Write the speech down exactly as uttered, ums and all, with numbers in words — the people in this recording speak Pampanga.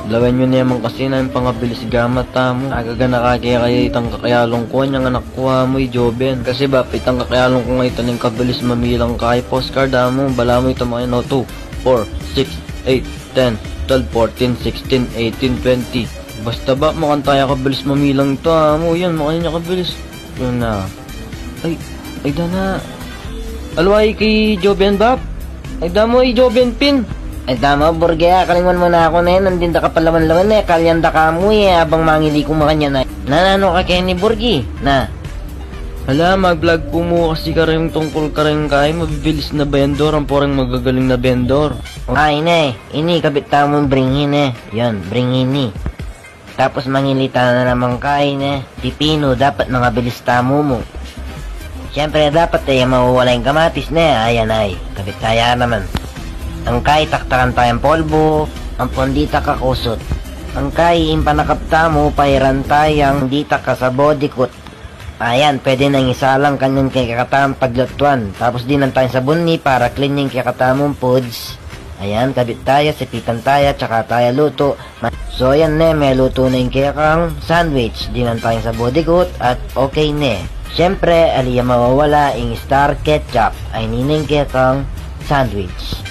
Lawen yu naman kasi na ing pangabilis gamat tamu. Agaganaka ke kaya itang kakayalung ku, anyang anak ku amu i Joven. Kasi Bap, itang kakayalung ku ngeni ning kabilis mamilang kayi, postcard amu, balamu ita makanyan, o, two, four, six, eight, ten, twelve, fourteen, sixteen, eighteen, twenty. Basta Bap, makanyan taya kabilis mamilang ita amu, yan, makanyan ya kabilis. Yan na. Ay, ay, dana. Alwa, i Joven, Bap. Ay, dana mu, i Joven pin. Ay, dana mu, Burgi, a, kalingwan mu na ku ne, nandin da ka palawan-lawan e, kalyan da ka mu e, abang mangili ku makanyan e. Na, nanu ka keni, Burgi? Na. Ala, mag-vlog ku mu kasi kareng tungkul kareng kayi, mabibilis na bendor, ampo reng magagaling na bendor. Ay, ne, ini, kabit tamu, bring in e. Yan, bring in e. Tapos mangili ta na naman kayi ne, pipinu, dapat mangabilis tamu mu. Siyempre, dapat e ya mawawala ing kamatis ne, ayan ay, kabit taya naman. Ang kayi, taktakan tayang polvo, ampong ditak a kusut. Ang kayi, ing panakap tamu, pairan tayang ditak a sa bodikut. Ayan, pwede nang isalang kanyan kekatang paglutuan. Tapos dinan tayang sabun ni para clean ing kekatamung foods. Ayan, kabit taya, sipitan taya, tsaka taya lutu. So, ayan ne, melutu na ing kekang sandwich. Dinan tayang sa bodikut at okay ne. Siyempre, ali ya mawawala ing star ketchup. Ay, ini ne ing kekang sandwich.